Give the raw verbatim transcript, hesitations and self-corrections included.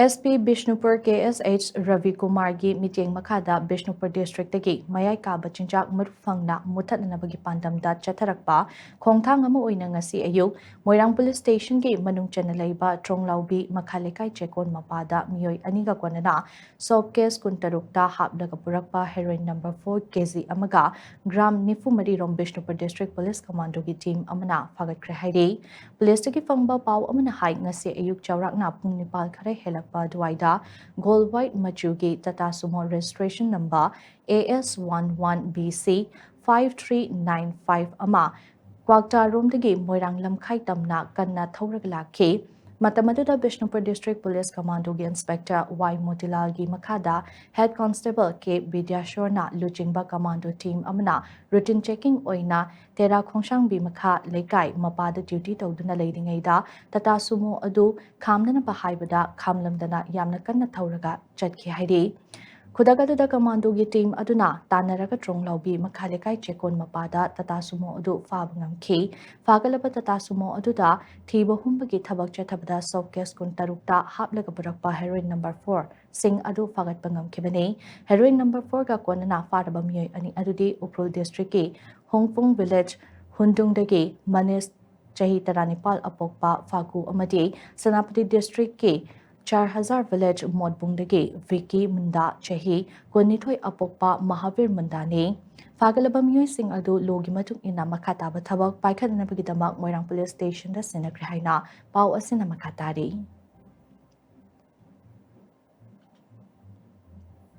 S P Bishnupur ꯀꯦ ꯑꯦꯁ H ꯔꯕꯤꯀꯨꯃꯥꯔꯒꯤ ꯃꯤꯠꯌꯦꯡ ꯃꯈꯥꯗ ꯕꯤꯁꯅꯨꯄꯨꯔ ꯗꯤꯁꯇ꯭ꯔꯤꯛꯇꯒꯤ ꯃꯌꯥꯏ ꯀꯥꯕ ꯆꯤꯟꯖꯥꯛ ꯃꯔꯨ ꯐꯪꯅ ꯃꯨꯊꯠꯅꯅꯕꯒꯤ ꯄꯥꯟꯗꯝꯗ ꯆꯠꯊꯔꯛꯄ ꯈꯣꯡꯊꯥꯡ ꯑꯃ ꯑꯣꯏꯅ ꯉꯁꯤ ꯑꯌꯨꯛ ꯃꯣꯏꯔꯥꯡ ꯄꯨꯂꯤꯁ ꯁ꯭ꯇꯦꯁꯟꯒꯤ ꯃꯅꯨꯡ ꯆꯟꯅ ꯂꯩꯕ ꯇ꯭ꯔꯣꯡꯂꯥꯎꯕꯤ ꯃꯈꯥ ꯂꯩꯀꯥꯏ ꯆꯦꯛꯀꯣꯟ ꯃꯄꯥꯗ ꯃꯤꯑꯣꯏ ꯑꯅꯤꯒ ꯀꯣꯟꯅꯅ ꯁꯣꯞ ꯀꯦꯁ ꯀꯨꯟꯇꯔꯨꯛꯇ ꯍꯥꯞꯂꯒ ꯄꯨꯔꯛꯄ ꯍꯦꯔꯣꯏꯟ ꯅꯝꯕꯔ ꯐꯣꯔ ꯀꯦ ꯖꯤ ꯑꯃꯒ ꯒ꯭ꯔꯥꯝ ꯅꯤꯐꯨ ꯃꯔꯤ ꯔꯣꯝ ꯕꯤꯁꯅꯨꯄꯨꯔ ꯗꯤꯁꯇ꯭ꯔꯤꯛ ꯄꯨꯂꯤꯁ ꯀꯃꯥꯟꯗꯣꯒꯤ ꯇꯤꯝ ꯑꯃꯅ ꯐꯥꯒꯠꯈ꯭ꯔꯦ ꯍꯥꯏꯔꯤ꯫ ꯄꯨꯂꯤꯁꯇꯒꯤ ꯐꯪꯕ ꯄꯥꯎ ꯑꯃꯅ ꯍꯥꯏ, ꯉꯁꯤ ꯑꯌꯨꯛ ꯆꯥꯎꯔꯥꯛꯅ ꯄꯨꯡ ꯅꯤꯄꯥꯜ ꯈꯔ ꯍꯦꯜꯂꯛꯄ ꯑꯗꯨꯋꯥꯏꯗ ꯒꯣꯜ ꯋꯥꯏꯠ ꯃꯆꯨꯒꯤ Tata Sumo registration number A S one one B C five three nine five ꯑꯃ ꯀ꯭ꯋꯥꯛꯇꯥꯔꯣꯝꯗꯒꯤ ꯃꯣꯏꯔꯥꯡ ꯂꯝꯈꯥꯏ ꯇꯝꯅ ꯀꯟꯅ ꯊꯧꯔꯒ ꯂꯥꯛꯈꯤ꯫ ꯃꯇꯝ ꯑꯗꯨꯗ ꯕꯤꯁꯅꯨꯄꯨꯔ ꯗꯤꯁꯇ꯭ꯔꯤꯛ ꯄꯨꯂꯤꯁ ꯀꯃꯥꯟꯗꯣꯒꯤ ꯏꯟꯁꯄꯦꯛꯇꯔ ꯋꯥꯏ ꯃꯣꯇꯤꯂꯥꯜꯒꯤ ꯃꯈꯥꯗ ꯍꯦꯗ ꯀꯣꯟꯁꯇꯦꯕꯜ ꯀꯦ ꯕꯤꯗ꯭ꯌꯥꯁꯣꯔꯅ ꯂꯨꯆꯤꯡꯕ ꯀꯃꯥꯟꯗꯣ ꯇꯤꯝ ꯑꯃꯅ ꯔꯨꯇꯤꯟ ꯆꯦꯀꯤꯡ ꯑꯣꯏꯅ ꯇꯦꯔꯥ ꯈꯣꯡꯁꯥꯡꯕꯤ ꯃꯈꯥ ꯂꯩꯀꯥꯏ ꯃꯄꯥꯗ ꯗ꯭ꯌꯨꯇꯤ ꯇꯧꯗꯨꯅ ꯂꯩꯔꯤꯉꯩꯗ ꯇꯥꯇꯥ ꯁꯨꯃꯣ ꯑꯗꯨ ꯈꯥꯝꯅꯅꯕ ꯍꯥꯏꯕꯗ ꯈꯥꯝꯂꯝꯗꯅ ꯌꯥꯝꯅ ꯀꯟꯅ ꯊꯧꯔꯒ ꯆꯠꯈꯤ ꯍꯥꯏꯔꯤ꯫ ꯈꯨꯗꯛ ꯑꯗꯨꯗ ꯀꯃꯥꯟꯗꯣꯒꯤ ꯇꯤꯝ ꯑꯗꯨꯅ ꯇꯥꯟꯅꯔꯒ ꯇ꯭ꯔꯣꯡꯂꯥꯎꯕꯤ ꯃꯈꯥ ꯂꯩꯀꯥꯏ ꯆꯦꯛꯀꯣꯟ ꯃꯄꯥꯗ ꯇꯥꯇꯥ ꯁꯨꯃꯣ ꯑꯗꯨ ꯐꯥꯕ ꯉꯝꯈꯤ꯫ ꯐꯥꯒꯠꯂꯕ ꯇꯥꯇꯥ ꯁꯨꯃꯣ ꯑꯗꯨꯗ ꯊꯤꯕ ꯍꯨꯝꯕꯒꯤ ꯊꯕꯛ ꯆꯠꯊꯕꯗ ꯁꯣꯞ ꯀꯦꯁ ꯀꯨꯟꯇꯔꯨꯛꯇ ꯍꯥꯞꯂꯒ ꯄꯨꯔꯛꯄ ꯍꯦꯔꯣꯏꯟ ꯅꯝꯕꯔ ꯐꯣꯔ ꯁꯤꯡ ꯑꯗꯨ ꯐꯥꯒꯠꯄ ꯉꯝꯈꯤꯕꯅꯤ꯫ ꯍꯦꯔꯣꯏꯟ ꯅꯝꯕꯔ ꯐꯣꯔꯒ ꯀꯣꯟꯅꯅ ꯐꯥꯔꯕ ꯃꯤꯑꯣꯏ ꯑꯅꯤ ꯑꯗꯨꯗꯤ ꯎꯈ꯭ꯔꯨꯜ ꯗꯤꯁꯇ꯭ꯔꯤꯛꯀꯤ ꯍꯣꯡꯄꯨꯡ ꯚꯤꯂꯦꯖ ꯍꯨꯟꯗꯨꯡꯗꯒꯤ ꯃꯅꯤꯁ ꯆꯍꯤ ꯇꯔꯥꯅꯤꯄꯥꯜ ꯑꯄꯣꯛꯄ ꯐꯥꯒꯨ ꯑꯃꯗꯤ ꯁꯦꯅꯥꯄꯇꯤ ꯗꯤꯁꯇ꯭ꯔꯤꯛꯀꯤ ꯆꯥꯔ ꯍꯖꯥꯔ ꯚꯤꯂꯦꯖ ꯃꯣꯠꯕꯨꯡꯗꯒꯤ ꯚꯤꯀꯤ ꯃꯨꯟꯗꯥ ꯆꯍꯤ ꯀꯨꯟꯅꯤꯊꯣꯏ ꯑꯄꯣꯛꯄ ꯃꯍꯥꯕꯤꯔ ꯃꯨꯟꯗꯥꯅꯤ꯫ ꯐꯥꯒꯠꯂꯕ ꯃꯤꯑꯣꯏꯁꯤꯡ ꯑꯗꯨ ꯂꯣꯒꯤ ꯃꯇꯨꯡ ꯏꯟꯅ ꯃꯈꯥ ꯇꯥꯕ ꯊꯕꯛ ꯄꯥꯏꯈꯠꯅꯅꯕꯒꯤꯗꯃꯛ ꯃꯣꯏꯔꯥꯡ ꯄꯨꯂꯤꯁ ꯁ꯭ꯇꯦꯁꯟꯗ ꯁꯤꯟꯅꯈ꯭ꯔꯦ ꯍꯥꯏꯅ ꯄꯥꯎ ꯑꯁꯤꯅ ꯃꯈꯥ ꯇꯥꯔꯤ꯫